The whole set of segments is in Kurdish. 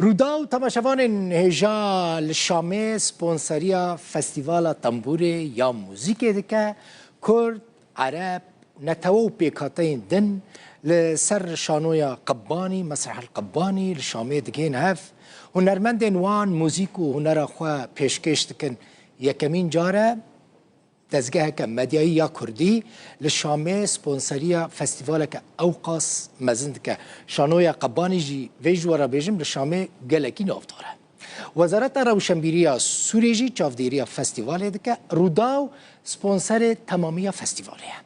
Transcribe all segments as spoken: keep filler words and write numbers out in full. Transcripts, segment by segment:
Rûdaw temaşevanên hêja li Şamê sponseriya Festîvala Tembûrê ya Muzîkê dike. Kurd, Ereb, netewe û pêkhateyên din li ser şanoya Qibbanî, Mesrah el Qibbanî li Şamê digihên hev. Hunermendên wan muzîk û hunera xwe pêşkêş dikin. Yekemîn car e dezgeheke medyayî ya kurdî li Şamê sponseriya festîvaleke ewqas mezin dike. Şanoya Qebanî jî vê ji we re bêjim li Şamê gelekî navdar e. Wezareta Rewşenbîriya Sûrê jî çavdêriya festîvalê dike. Rûdaw sponserê temamiya festîvalê ye.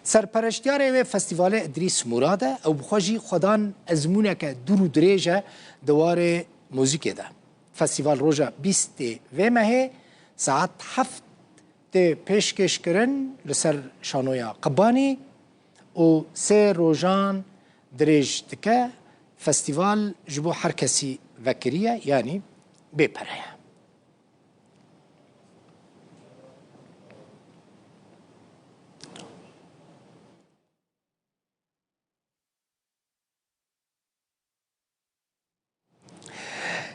Serpereştiyarê wê festîvalê Idrîs Murad e. Ew bi xwe jî xwedan ezmûneke dûr û dirêj e di warê muzîkê de. Festîval roja bîstê vê mehê saet heft tê pêşkêşkirin li ser şanoya Qibanî û sê rojan dirêj dike. Festîval ji bo her kesî vekirî ye, yanî bê pere ye.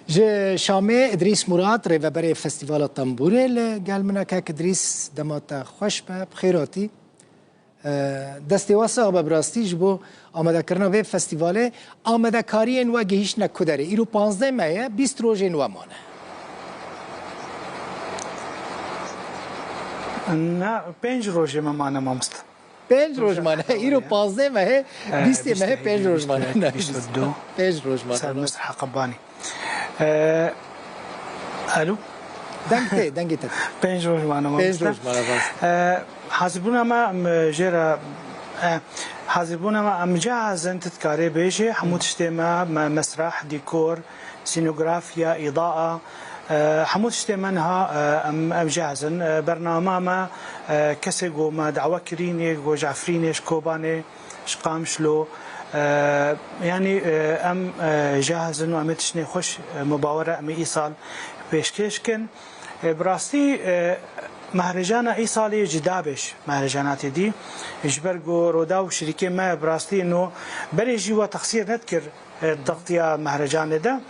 Ji Şamê Idrîs Murad, rêveberê Festîvala Tembûrê li gel min e. Kek Idrîs, dema te xweş be, bi xêr hatî. Destê we sax be, bi rastî ji bo amadekirina vê festîvalê. Amadekariyên we gihîştine ku derê? Îro panzdeh meh e, bîst rojên we mane. Na, pênc rojê me mane, mamoste. Pênc roj mane. Îro panzdeh mehê, bîstê mehê pênc roj mane. Pênc roj mane. Ser Mesreh Qebanî. Alo? Deng tê, dengê te. Pênc roj mane. Pênc roj mane, rast. Hazîrbûna me, em jê re, hazîrbûna me, em cihaz in, tu dikarê bêjê, hemû tiştê me, me, mesrah, dîkor, sînografya, îdaa, e, hemû tiştê me niha, e, em, em cihaz in. E, bernama me, e, kesê ku me dawe kirînê, ku ji Efrînê, ji Kobanê, ji Qamişlo, e, yanî, e, em, e, cihaz in û em ê tiştê xweş, e, me bawer e, em ê îsal pêşkêş kin. E, bi rastî, e, mehrejana îsalê cuda be ji mehrejanatê dî. Ji ber ku Roda û şirîkê me bi rastî no berê jî we texsîr nedikir, e, textiya mehrecanê de.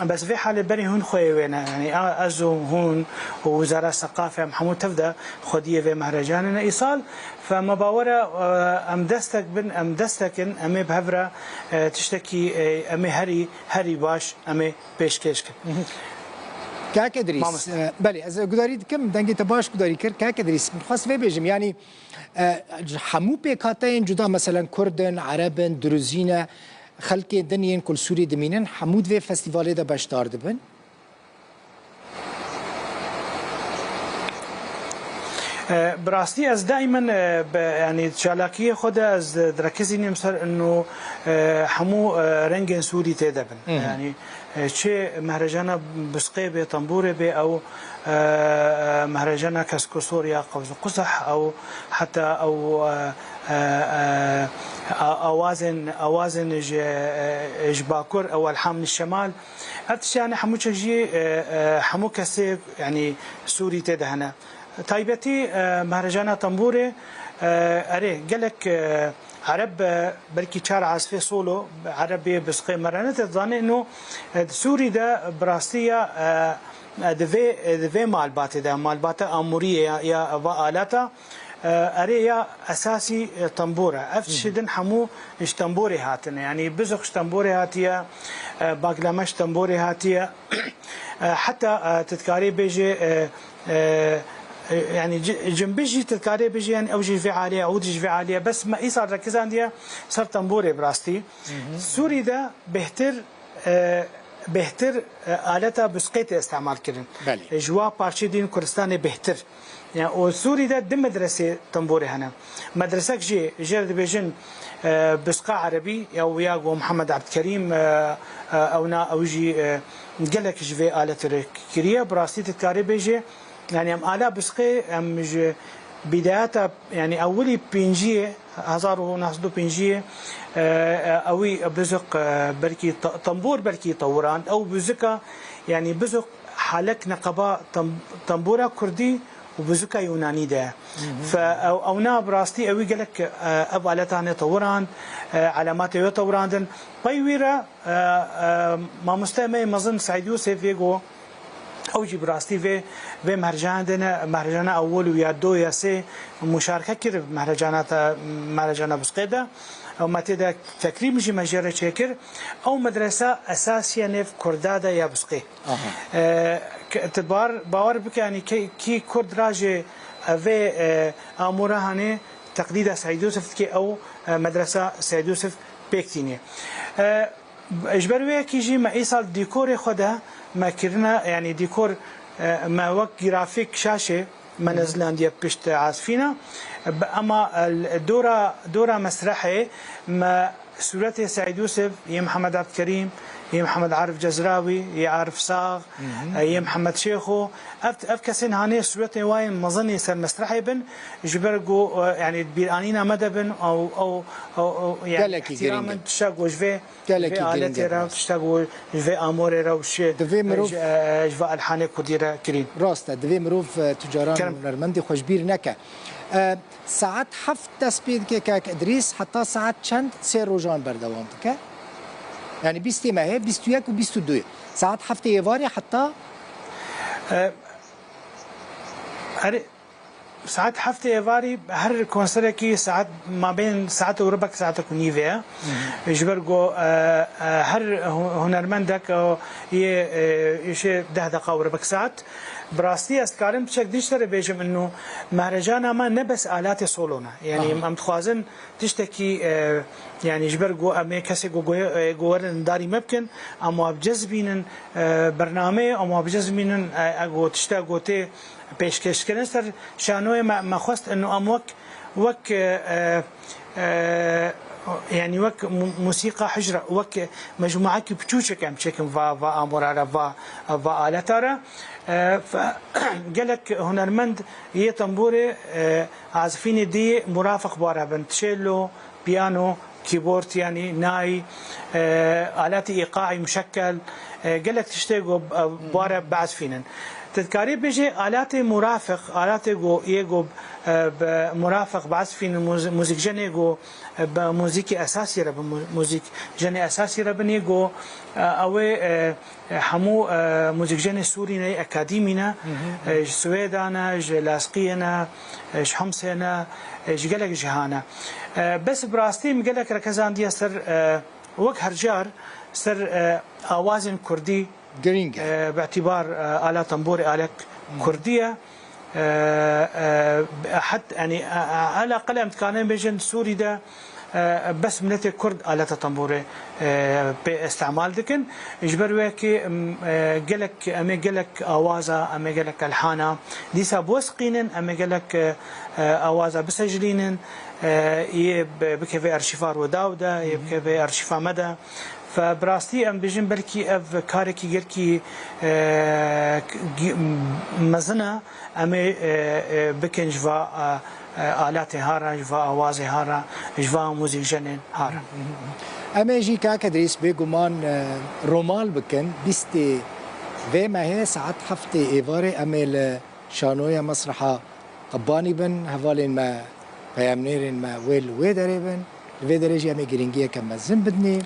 Bes vê halê berê hûn xweyê wê ne. Yanî a, ez û hûn û Wizara Seqafe em hemû tev de xwediyê vê mehrecanê ne îsal. Fe me bawer e, e, em destek bin, em destek in, em ê bi hev re, e, tiştekî, e, em ê herî, herî baş em ê pêşkêş kin. Kak Idrîs, Mamoste. E, belê, ez gudarî dikim, dengê te baş gudarî kir. Kak Idrîs, min xwest vê bêjim, yanî, e, hemû pêkhateyên cuda, meselen Kurd in, Ereb in, Duruzî ne, xelkê din yên ku li Sûrî dimînin, hemû di vê festîvalê de beşdar dibin? E, bi rastî ez daîmen, e, bi, yanî çalakiyê xwe de ez direkizînim ser ino, e, hemû, e, rengên Sûrî tê de bin. Hı hı. Yanî, e, çi mehrejana bisqê bê, tembûrê bê, ew, e, e, mehrejana keskosorya qevz û quzeh, ew heta ew, e, e, e, a-, awazên, awazên ji, e, ji bakur, ew elham li şemal. Ev tiştê, yanî hemû çek jî, e, e, hemû kesê, yanî Sûrî tê de hene. Taybetî, e, mehrejana tembûrê, e, erê, gelek, e, Ereb, e, belkî çar azfê solo, Ereb bê bisqê me re ne, te zanê ino, e, di Sûrî de bi rastî ya, e, e, di vê, e, di vê malbatê de, malbata amûriyê ya, ya va alata, e, erê ya esasî, e, tembûr e. Ev tiştê din hemû ji tembûrê hatine. Yanî biziq ji tembûrê hatiye, e, baglame ji tembûrê hatiye. E, heta, e, tu dikarê bêjê, e, e, e, yanî ci-, cimbij jî tu dikarê bêjê, yanî ew jî ji vê alî ye, ew jî ji vê alî ye. Bes me îsal rekizandiye ser tembûrê bi rastî. Hı hı. Sûrî de bêhtir, e, bêhtir, e, aleta bisqê tê îstemal kirin. Belê. E, ji wa parçê dîn Kurdistanê bêhtir. Ya, û Sûrî de du medresê tembûrê hene. Medresek jî jê re dibêjin, e, bisqa erebî, ya wî ya ku Mihemed Ebdkerîm, e, e, ewna ew jî, e, gelek ji vê aletê re kiriye. Bi rastî tu dikarî bêjê, yanî em ala bisqê, em ji bîdayeta, yanî ewilî pênciyê, hezar û neh sed û pênciyê, e, e, ewî biziq, e, belkî te-, tembûr belkî tewirand. Ew bizika, yanî biziq halek neqeba tem-, tembûra kurdî û bizika yûnanî de ye. Hı hı. Fe ew, ewna bi rastî ewî gelek, e, ev aletane tewirand, e, elematê wê tewirandin. Pey wî re, e, e, Mamoste me mezin Seîd Yûsif yê ku ew jî bi rastî vê, vê mehrejana de ne, mehrejana ewil û ya do ya sê muşareke kir, mehrejana te, mehrejana Bisqê de. Ew me tê de tekrîm jî me jê re çêkir. Ew medresa esasiye nêv Kurda de ya Bisqê. Aha. E, ke-, tu bar-, bawer bike, yanî ke-, kî Kurd rajê, e, vê, e, amûra hanê teqlîda Seîd Yûsif dike, ew, e, medresa Seîd Yûsif pêk tînê. E, Ji ber wê yekî jî me îsal dîkorê xwe de me kirine, yanî dîkor, e, me wek grafîk şaşê me nezilandiye pişt Azfîna. Bi-, ema, e, li dora, dora mesrehê me sûretê Seîd Yûsif, yê Mihemed Ebdkerîm, yê Mihemed Arif Cezrawî, yê Arif Sax, e, yê Mihemed Şêxo, ev, ev kesên hanê sûretên wayên mezin ê ser mesrehê bin, ji ber ku, e, yanî bîranîna me de bin, ew, ew, ew, ew, yanî Gelekî ihtiram girîng in, e. Tişta ku ji vê Gelekî vê girîng aletê e re, rast. Tişta ku ji vê amorê re û şi-, Divê mirov ji, e, ji vê elhanê kurdî re kirîn. Rast e, divê mirov, e, tu caran Kerem. Hunermendê xwe ji bîr neke. E, saet heft dest pê dike kak Idrîs, heta saet çend sê rojan berdewam dike? Yani bîstê mehê, bîst û yek û bîst û du. Saet heftê êvarê heta E, erê, Saet heftê êvarî her konserekî saet mabên saet û ribek, saetek û nîvê ye. Ji ber ku, e, e, her hu-, hunermendek, e, yê, e, îşê deh deqa û ribek saet. Bi rastî ez dikarim piçek dî ji te re bêjim, inu mehrejana me ne bes alatê solo ne. Yanî Aha. em dixwazin tiştekî, e, yanî ji ber ku em ê kesê ku goye-, e, ku werin darî me bikin, em wa bicezbînin, e, bernameyê, em wa bicezbînin, e, e, ku tişta ku tê pêşkêşkirin ser şanoyê me, me xwest inu em wek, wek, e, e, yanî wek mu-, musîqa hicra, wek mecmuekî piçûçik em çêkin va, va amora re, va, va aleta re. E, fe-, gelek hunermend yê tembûrê, e, azifînê dî murafiq bare bin, çêlo, piyano, kîbord, yanî nay, e, aletî îqaî muşekkel, e, gelek tiştê ku, e, bare biazfînin. Tu dikarî bêjê aletê murafiq, aletê ku yê ku, e, bi murafiq biazfînin, muz-, muzîkjenê ku, e, bi muzîkê esasî re, bi mu-, muzîkjenê esasî re bin yê ku, e, ew ê, e, E, hemû, e, muzîkjenê Sûrî ne, akadîmî ne, e, ji Swêda ne, ji Laskiyê ne, e, ji Himsê ne, e, ji gelek ciha ne. E, bes bi rastî min gelek rekezandiye ser, e, wek her car, ser, e, awazên kurdî, Girîng e. e, bi îtîbar, e, ala tembûrê alek kurdî ye. E, e, het, yanî, e, e, ala qel em dikarin bêjin Sûrî de, e, bes miletê Kurd aleta tembûrê, e, pê îstemal dikin. Ji ber wê yekê, em, e, gelek, em ê gelek awaza, em ê gelek elhana dîsa biwesqînin, em ê gelek, e, e, awaza bisecilînin, e, yê bi-, bikeve arşîfa Rûdaw de, yê bikeve arşîfa me de. Fe bi rastî em bêjin belkî ev karekî gelkî, e, gi-, mezin e. Em ê, e, e, bikin ji va, e, e, alatê ha re, ji va awazê ha re, ji va muzîkjenên ha re. Em ê jî kak Idrîs bêguman, e, romal bikin. Bîstê vê mehê saet heftê êvarê em ê li şanoya mesreha Qebanî bin. Hevalên me, peyamnêrên me wê li wê derê bin. Li vê derê jî em ê girîngiyeke mezin bidinê.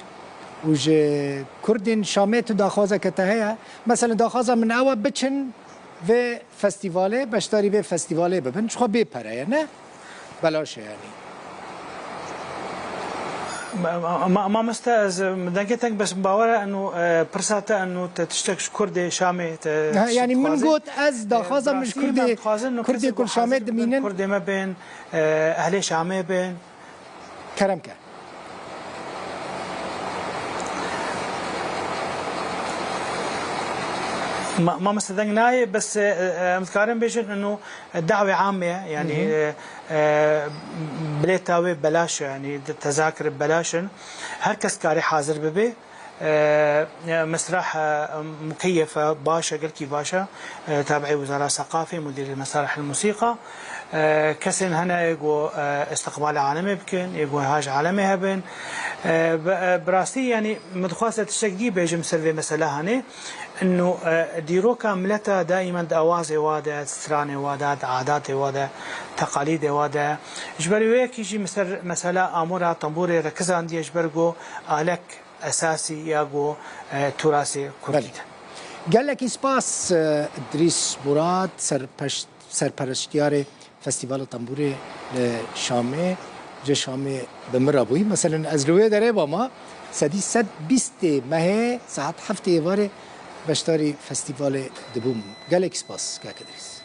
Û ji Kurdên Şamê tu daxwazeke te heye? Mesela daxwaza min ew e biçin vê festîvalê, beşdarî vê festîvalê bibin, ji xwe bê pere ye, ne? Belaş e yanî. Ma-, ma-, ma-, mamoste, ez, em, dengê te bes bawer e, eno, e, pirsa te, eno te tiştek ji Kurdê Şamê te Ha, tiştek yanî min dixwazî? got, ez E, daxwaza min ji rastî, Kurdê, em dixwazin, eno Kurdê kesê ku li Şamê hazir bin, dimînin. Kurdê me bên, e, ehlê Şamê bên. Kerem ke. Ma-, mamoste deng nayê, bes, e, e, em dikarin bêjin, eno dawê am e, yanî, Hı hı. e, e, bilêta wê belaş e, yanî de-, tezakir belaş in. Her kes karê hazir bibe. E, e, mesrah, e, mukeyef e, baş e, gelkî baş e. E, tabi'ê Wizara Seqafê, Mudirê Mesarih el Musîqa. E, kesên hene yê ku, e, istiqbala alemê bikin, yê ku haj alemê hebin. E, bi, e, bi rastî, yanî, min dixwest tiştek dî bêjim ser vê mesela hanê. Ino, e, dîroka mileta daîmen di awazê wa de, di stranê wa de, di adatê wa de, teqalîdê wa de. Ji ber wê yekî jî min ser mesela amûra tembûrê rekizandiye, ji ber ku alek esasî ya ku, e, turasê kurdî Belê. Gelekî spas, e, Idrîs Murat, serpeş-, serpereştiyarê Festîvala Tembûrê li Şamê, ji Şamê bi min re bûyî. Meselen, ez li wê derê bama, sedî sed bîstê mehê saet heftê êvarê beşdarî festîvalê dibûm. Gelekî spas, kak Idrîs.